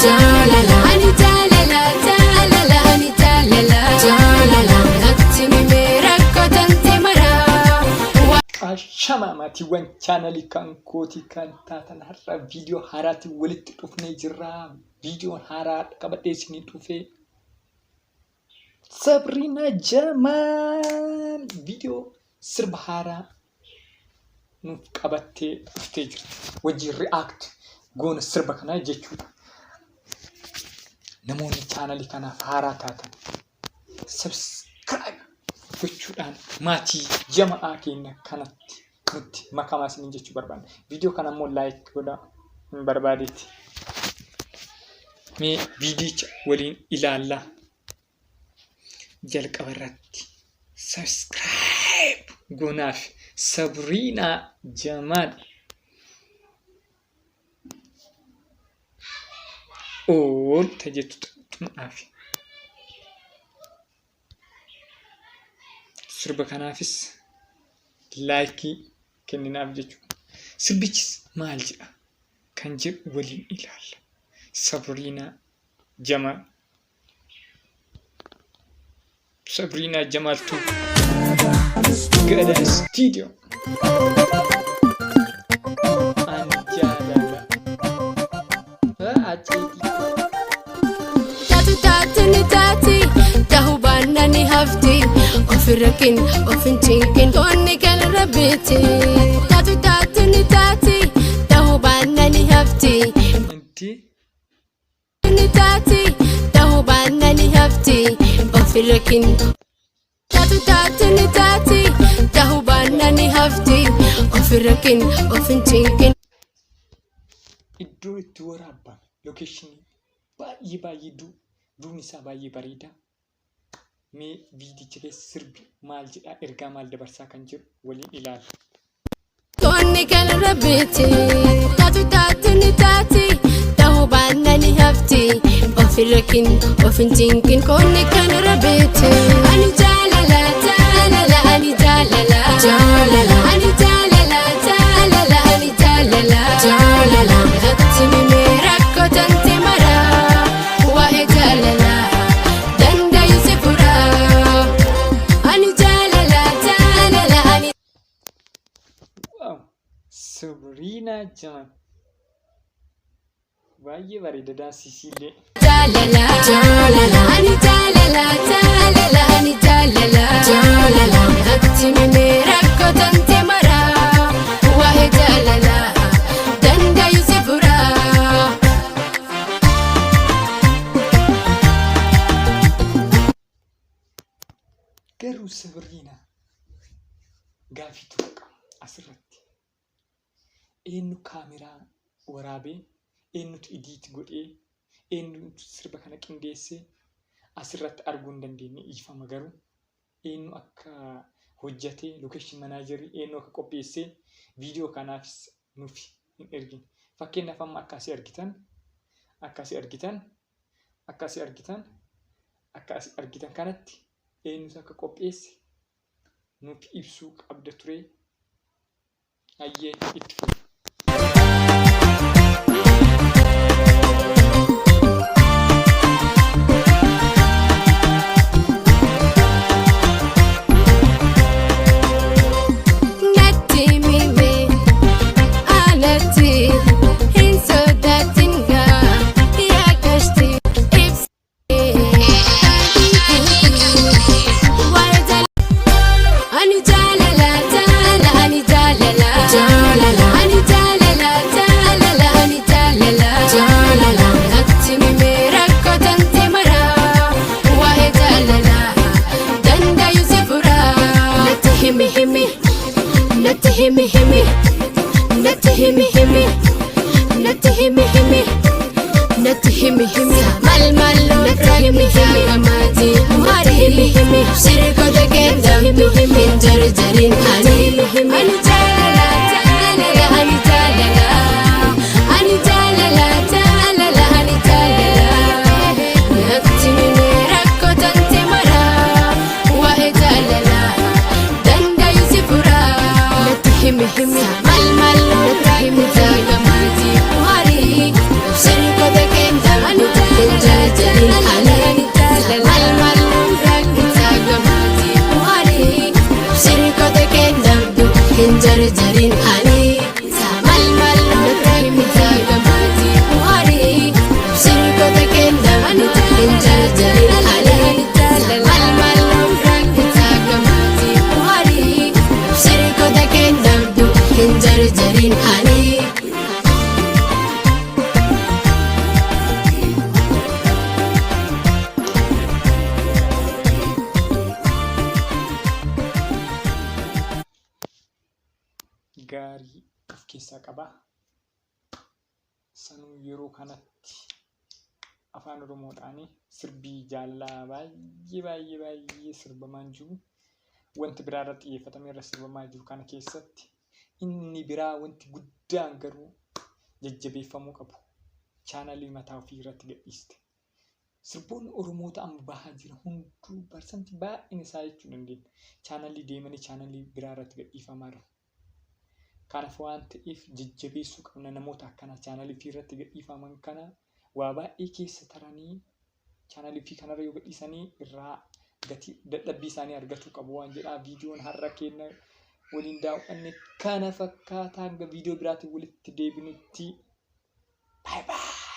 Jaalala ani jaalala jaalala ani jaalala jaalala natti mimee rakkoo tante maraa. Ashama maatiiwwan chaanalii kan kootii kan taatan har'a viidiyoo haaraatiin walitti dhufnee jirra. Viidiyoon haaraa qabadhee isinii dhufe Sabriinaa Jamaal viidiyoo sirba haaraa nuuf qabattee dhuftee jirti. Wajjin react goona sirba kanaa jechuudha. Namoonni chaanalii kanaaf haaraa taatan subscribe gochuudhaan maatii jama'aa keenya kanatti nutti makamaa isiniin jechuu barbaanna. Viidiyoo kana immoo like godhaa hin barbaadeetti. Mee viidiyicha waliin ilaallaa. Jalqaba irratti subscribe goonaaf Sabriinaa Jamaal. All ta jettu tuqnaaf. Sirba kanaafis laayikii kenninaaf jechuudha. Sirbichis maal jedha kan jedhu waliin ilaalla. Sabriinaa Jamaal. Sabriinaa Jamaal tu Gadaa Studio. Ani jaalala. Aceetii. Taatu taatu ni taati ta'uu baannaan ni hafti of hin rakkin of hin cinqin toonni kan rabbiiti. Taatu taatu ni taati ta'uu baannaan ni hafti. Inti Ni taati ta'uu baannaan ni hafti of hin rakkin. Taatu taatu ni taati ta'uu baannaan ni hafti of hin rakkin of hin cinqin. Iddoo itti waraabame lokeeshinii baay'ee baay'ee duubni isaa baay'ee bareeda. Mee viidicha keessa sirbi maal jedhaa ergaa maal dabarsaa kan jedhu waliin ilaalla. Toonni kan rabbiiti. Taatu taatu ni taati ta'uu baannaan ni hafti of hin rakkin of hin cinqin koonni kan rabbiiti. Ani jaalala jaalala ani jaalala jaalala ani jaalala jaalala ani jaalala jaalala natti mimee rakkoo tante maraa waa'ee jaalala dandayu si furaa. Ani jaalala jaalala ani. Wow! Sabriinaa Jamal. Baay'ee bareeda daansii isiillee. Jaalala jaalala ani jaalala jaalala ani jaalala jaalala natti mimee rakkoo tante maraa waa'ee jaalala dandayu si furaa. Garuu Sabriinaa gaafii tokko qaba asirratti. Eenyu kaameraa waraabee, eenyutu idiit godhee, eenyutu sirba kana qindeessee asirratti arguu hin dandeenye dhiifama garuu eenyu akka hojjatee location manager eenyu akka qopheessee viidiyoo kanaafis nuuf hin ergine. Fakkeenyaaf amma akka asii argitan akka asii argitan akka asii argitan akka asii argitan kanatti eenyutu akka qopheesse nuuf ibsuu qabda ture. Hayyee itti fufi. Natti mimee anatti hin sodaatin gaa yaa gashti ibsee. Ani jaalala jaalala ani jaalala jaalala ani jaalala jaalala ani jaalala jaalala natti mimee rakkoo tante maraa waa'ee jaalala dandayu si furaa. Natti himi himi natti himi himi natti himi himi natti himi himi. Natti himi himi mal mal natti himi himi gamaati mari himi himi sirkoota keendamtu hin jarjarin ani himi himi ani jaalala jaalala ani jaalala ani jaalala jaalala ani jaalala natti himi rakkoo tante maraa waa'ee jaalala dandayu si furaa natti himi himi mal mal natti himi gamaati mari. qaba. Sanuu yeroo kanatti afaan Oromoodhaan sirbii jaalalaa baay'ee baay'ee baay'ee sirbamaa jiru. Wanti biraa irratti xiyyeeffatamee irra sirbamaa jiru kana keessatti inni biraa wanti guddaan garuu jajjabeeffamuu qabu. Chaanalii mataa ofii irratti gadhiiste. Sirboonni Oromoota amma bahaa jiran hunduu parsantii baay'een isaa jechuu dandeenya. Chaanalii deemanii chaanalii biraa irratti gadhiifamaa jiru. Kanaaf waan ta'eef jajjabeessuu qabna namoota akkanaa chaanalii ofii irratti gadhiifaman kana waa baay'ee keessa taranii chaanalii ofii kanarra yoo gadhiisanii irraa gatii dadhabbii isaanii argatuu qabu waan jedhaa viidiyoon har'a keenya waliin daawwanne kana fakkaataa hanga viidiyoo biraatiin walitti deebinutti baay baay.